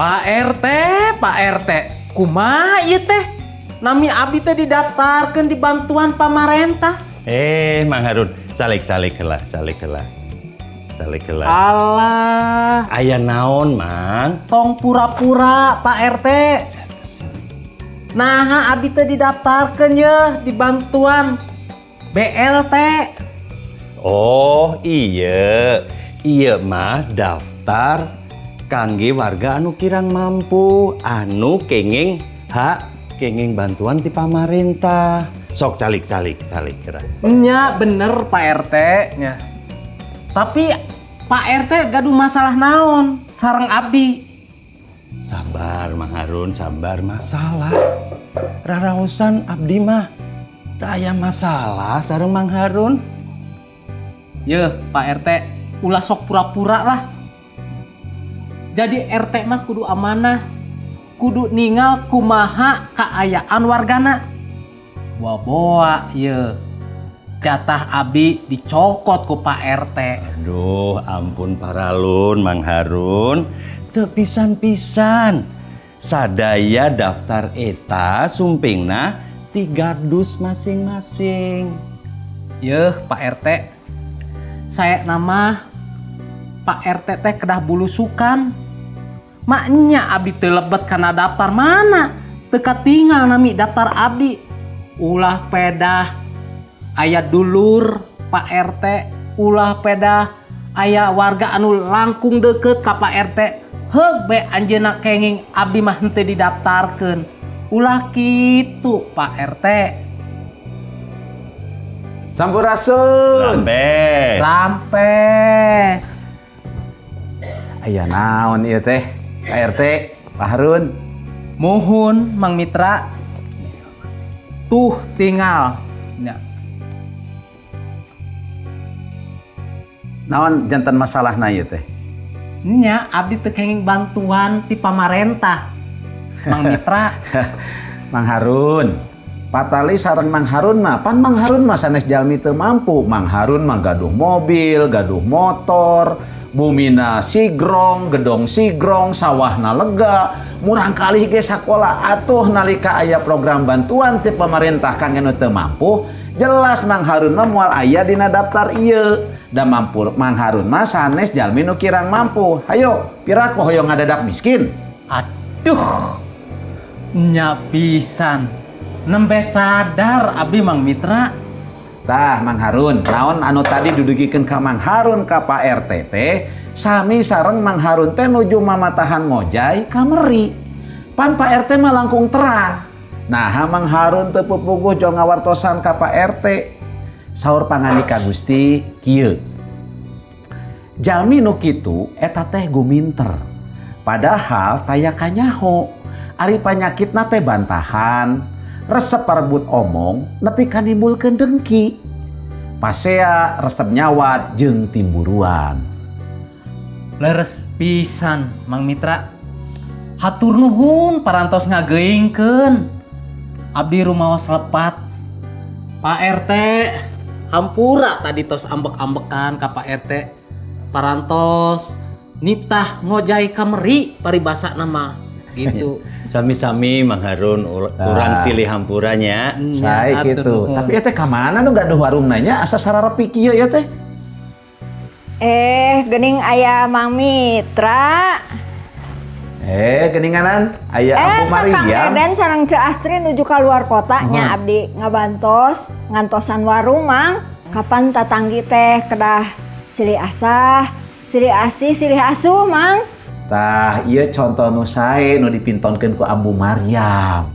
Pak RT, Pak RT, kumaha ieu teh? Nami abdi teh didaftarkeun di bantuan pamarentah. Eh, Mang Harun, calik calik heula, calik heula. Calik heula. Alah, Aya naon, Mang? Tong pura-pura, Pak RT. Nah, abdi teh didaftarkeun ye di bantuan BLT. Oh, iya. Ieu mah daftar kangge warga anu kirang mampu, anu kenging hak kenging bantuan ti pamarentah. Sok calik calik calik kira. Nya bener, Pak RT nya. Tapi Pak RT gaduh masalah naon sareng abdi? Sabar, Mang Harun, sabar, masalah. Raraosan abdi mah teu aya masalah sareng Mang Harun. Yeuh, Pak RT, ulah sok pura-pura lah. Jadi RT mah kudu amanah, kudu ningal kumaha kaayaan wargana. Boa-boa ye. Jatah abdi dicokot ku Pak RT. Aduh, ampun paralun, Mang Harun. Teu pisan-pisan. Sadaya daftar eta sumpingna 3 dus masing-masing. Yeuh, Pak RT. Saena mah Pak RT teh kedah bulusukan. Maknya abdi teu lebet kana daftar mana? Teu katingal nami daftar abdi. Ulah pedah aya dulur Pak RT, ulah pedah aya warga anu langkung deket ka Pak RT. Heug be anjeunna kenging, abdi mah henteu didaftarkeun. Ulah kitu, Pak RT. Sampurasun. Rampes. Rampes. Aya naon ieu teh? Pak RT, Pak Harun. Muhun, Mang Mitra. Tuh tinggal. Ya. Naon janten masalahna ieu teh? Nya abdi teu kenging bantuan ti pamarentah, Mang Mitra. Mang Harun. Patali sareng Mang Harun mah, pan Mang Harun mah sanes jalmi teu mampu. Mang Harun mah gaduh mobil, gaduh motor, bumina sigrong, gedong sigrong, sawahna lega, murangkalih ge sakola. Atuh nalika aya program bantuan ti pemerintah kangge nu teu mampu, jelas Mang Harun mah moal aya dina daftar ieu. Da mampu Mang Harun mah sanes jalmi nu kirang mampu. Hayo, piraku hoyong ngadadak miskin? Aduh. Nya pisan. Nembe sadar abdi, Mang Mitra. Tah, Mang Harun, naon anu tadi dudugikeun ka Mang Harun ka Pak RT teh sami sareng Mang Harun teh nuju mamatahan ngojay kameri. Pan Pak RT mah langkung terang. Nah, Mang Harun teu pupuguh jol ngawartosan ka Pak RT. Saur pangandika Gusti kieu. Jalmi nu kitu eta teh guminter. Padahal taya kanyaho. Ari panyakitna teh bantahan, resep parebut omong, nepi ka nimbulkeun dengki. Pasea resep nyawat jeung timburuan. Leres pisan, Mang Mitra. Hatur nuhun parantos ngageuingkeun. Abdi rumaos lepat. Pak RT, hampura tadi tos ambek-ambekan ka Pak RT. Parantos nitah ngojay kameri paribasa nama gitu. Sami-sami, Mang Harun, urang silih hampura nya. Sae Hatur gitu. nuhun. Tapi teh ka mana nu gaduh warungna nya asa sararepi kieu ya teh? Eh, gening aya Mang Mitra. Eh, geninganan aya Eh, Ambu Kang Mariam. Eden sareng Ceu Astri nuju keluar kota nya, Nuhun. Abdi ngabantos ngantosan warung, Mang. Kapan tatanggi teh kedah silih asah, silih asih, silih asuh, Mang. Tah, ieu contoh nu sae nu dipintonkeun ku Ambu Mariam.